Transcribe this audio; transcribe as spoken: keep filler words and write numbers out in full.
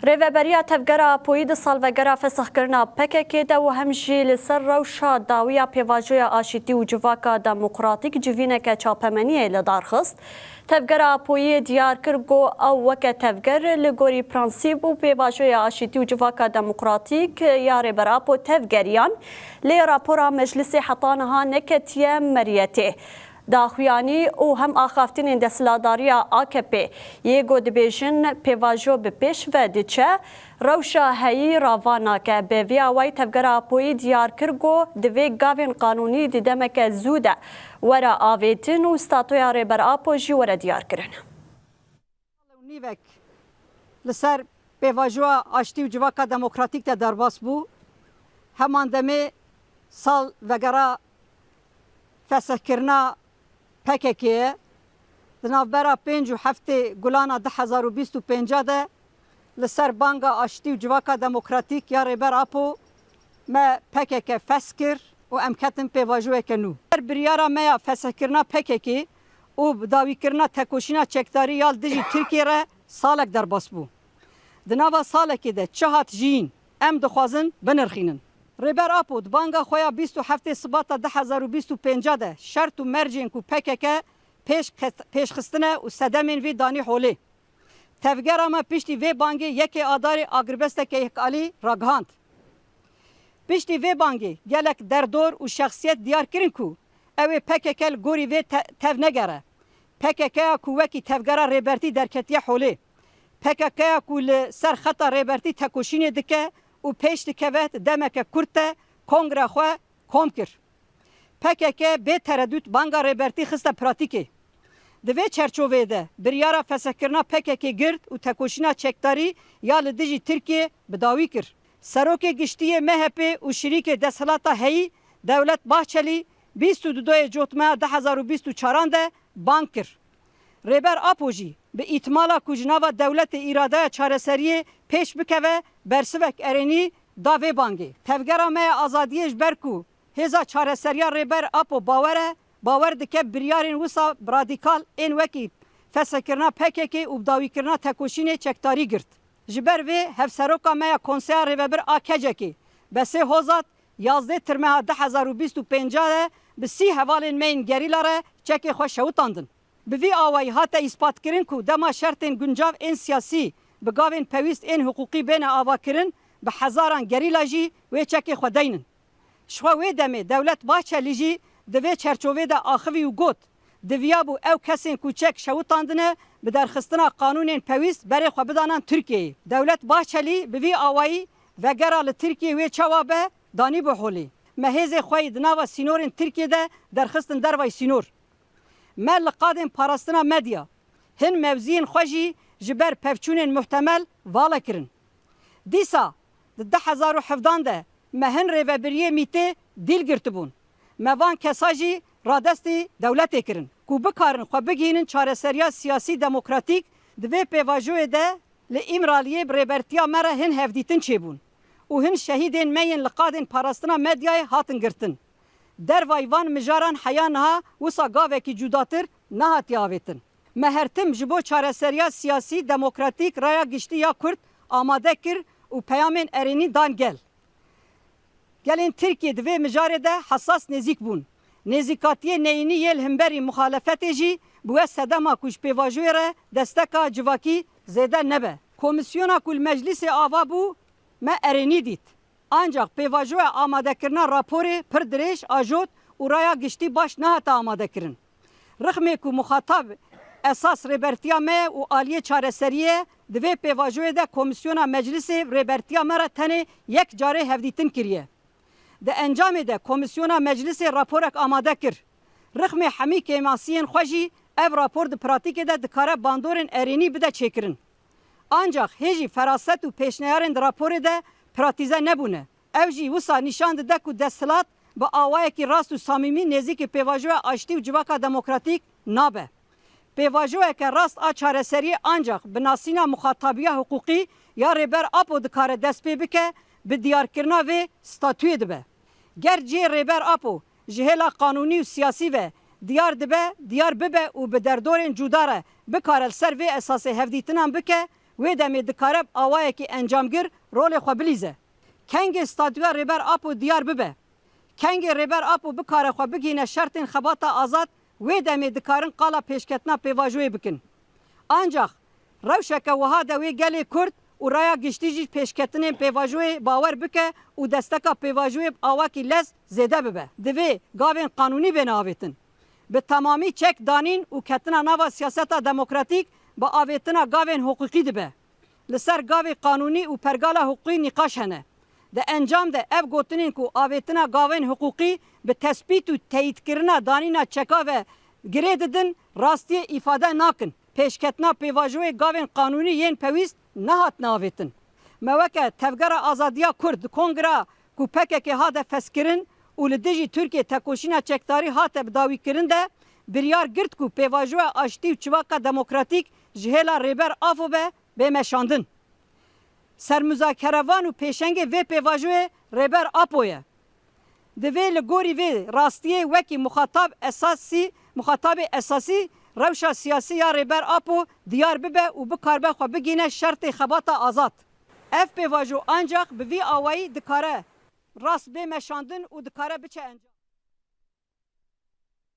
Rêveberiya Tevgera Apoyî di salvegera fesixkirina P K K de û hem jî li ser rewşa dawiya pêvajoya aşîtî û civaka demokratîk civîneke çapemeniyê li dar xist. Tevgera Apoyî diyar kir ku ew weke tevger li gorî prensîp û pêvajoya aşîtî û civaka demokratîk ya Rêber Apo tevgeriyan, lê rapora meclisê heta niha neketiye meriyetê. Daxuyanî û hem axaftinên desthilatdariya A K P yê ku dibêjin pêvajo bi pêş ve diçe, rewşa heyî rava nake. Bi vî awayî Tevgera Apoyî diyar kir ku divê gavên qanûnî di demeke zû de were avêtin û statoya Rêber Apo jî were diyarkirin. Nîvek li ser pêvajoya aştî û civaka demokratîk de derbas bû. Heman demê sal vegera fesihkirina P K K ye. Di navbera pênc û heftê Gulana du hezar û bîst û pênc de li ser banga aştî û civaka demokratîk ya Rêber Apo me P K K fesh kir û em ketin pêvajoyeke nû. Her biryara me ya fesihkirina P K K û bidawîkirina tekoşîna çekdarî ya li dijî Tirkiyê re salek derbas bû. Di nava salekê de çi hat jiyîn, em dixwazin binirxînin. Rêber Apo di banga xwe ya bîst û heftê Sibata du hezar û bîst û pênc de şert û mercên ku P K K pêş qet-, pêşxistine û sedemên vî danî holê. Tevgera me piştî vê bangê yekê Adarê agirbesteke yekalî ragihand. Piştî vê bangê gelek derdor û şexsiyet diyar kirin ku ew ê P K K li gorî vê te-, tev negere. P K K ya ku wekî tevgera Rêbertî derketiye holê. P K K ya ku li ser xeta Rêbertî tekoşînê dike û pêş dikeve di demeke kurt de kongre xwe kom kir. P K K bê teredût banga Rêbertî xiste pratîkê. Di vê çerçoveyê de biryara fesihkirina P K K girt û tekoşîna çekdarî ya li dijî Tirkiyê bi dawî kir. Serokê Giştî yê M H P û şirîkê desthilata heyî Dewlet Bahçelî bîst û du Cotmeha du hezar û bîst û çaran de bang kir. Rêber Apo jî bi îtimala ku ji nava dewletê îradeya çareseriyê pêş bikeve bersivek erênî da vê bangê. Tevgera me ya azadiyê ji ber ku Hêza çareseriya Rêber Apo bawer e, bawer dike biryarên wisa radîkal ên wekî feshekirina P K K û bidawîkirina tekoşînê çekdarî girt. Ji ber vê hevseroka me ya Konseya Rêvebir a KCK'ê, Besê Hozat, yazdê Tirmeha du hezar û bîst û pênc de bi sî hevalên me yên gerîla re çekê xwe şewitandin. Bi vî awayî hate îspatkirin ku dema şertên guncav ên siyasî bi gavên pêwîst ên hiqûqî bêne avakirin, bi hezaran gerîla jî wê çekê xwe deynin. Ji xwe wê demê Dewlet Bahçelî jî di vê çerçovê de axivî û got, diviyabû ew kesên ku çek şewitandine bi derxistina qanûnên pêwîst berê xwe bidanan Tirkiyeyê. Dewlet Bahçelî bi vî awayî vegera li Tirkiyê wê çawa be, danîbû holê. Me hêzê xwe yî di nava sînorên Tirkiyê de derxistin dervayî sînor. Me li qadên parastina medya hin mewziyên xwe jî ji ber pevçûnên muhtemel vala kirin. Dîsa di du hezar û hevdan de me hin rêvebiriyê mîtê dîl girtibûn. Me van kesa jî radestî dewletê kirin ku bikarin xwe bigihînin çareseriya siyasî demokratîk. Di vê pêvajoyê de li Îmraliyê bi rêbertiya me re hin hevdîtin çêbûn û hin şehîdên me yên li qadên parastina medyayê hatin girtin. Dervayî van mijaran heya niha wisa gavekî cudatir nehatiye avêtin. Me her tim ji bo çareseriya siyasî demokratîk raya giştî ya Kurd amade kir û peyamên erênî dan gel. Gelên Tirkiyê di vê mijarê de hesas nêzîk bûn. Nêzîkatiyê neyînî yê li hemberî muxalefetê jî bi we sedema ku ji pêvajoyê re desteka civakî zêde nebe. Komîsyona ku li meclîsê ava bû, me erênî dît. Ancax pêvajoya amadekirina raporê pir dirêj, ajot û raya giştî baş nehate amadekirin. Rixmê ku muxatab esas rêbertiya me ye û aliyê çareseriyê ye, di vê pêvajoyê de komîsyona meclisê rêbertiya me re tenê yek carê hevdîtin kiriye. Di encamê de komîsyona meclisê raporek amade kir. Rixmê hemî kêmasiyên xwe jî ev rapor di pratîkê de dikare bandorên erênî bide çêkirin. Ancax hê jî feraset û pêşneyarên di raporê de pratîze nebûne. Ev jî wisa nîşan dide ku desthilat bi awayekî rast û samîmî nêzîkî pêvajoya aştî û civaka demokratîk nabe. Pêvajoyeke rast a çareseriyê ancax bi nasîna muxatabiya hiqûqî ya Rêber Apo dikare dest pê bike, bi diyarkirina vê statûyê dibe. Ger cihê Rêber Apo ji hêla qanûnî û siyasî ve diyar dibe, diyar bibe û bi derdorên cuda re bikare li ser vê esasê hevdîtinan bike, Wê demê dikare bi awayekî encamgir rolê xwe bilîze. Kengê statûya Rêber Apo diyar bibe, kengê Rêber Apo bikare xwe bigihîne şertên xebata azad, wê demê dikarin qala pêşketina pêvajoyê bikin. Ancax rewşeke wiha de wê gelê Kurd û raya giştî jî pêşketinên pêvajoyê bawer bike û desteka pêvajoyê bi awakî lez zêde bibe. Divê gavên qanûnî bêne avêtin. Bi temamî çek danîn û ketina nava siyaseta demokratîk bi avêtina gavên hiqûqî dibe. Li ser gavê qanûnî û pergala hiqûqî nîqaş hene. Di encam de ev gotinên ku avêtina gavên hiqûqî bi tespît û teyîdkirina danîna çeka ve girê didin, rastiyê îfade nakin. Pêşketina pêvajoyê gavên qanûnî yên pêwîst nehatine avêtin. Me weke Tevgera Azadiya Kurd di kongra ku P K K hate fezkirin û li dijî Tirkiyê tekoşîna çekdarî hate bidawîkirin de biryar girt ku pêvajoya aştî û çivaka demokratîk ji hêla Rêber Apo be bê meşandin. Sermuzakerevan û pêşengê vê pêvajoyê Rêber Apo ye. Divê li gorî vê rastiyê wekî muxatab esasî, muxatabê esasî rewşa siyasî ya Rêber Apo diyar bibe û bikaribe xwe bigihîne şertê xebata azad. Ev pêvajo ancax bi vî awayî dikare rast bê meşandin û dikare biçe encam.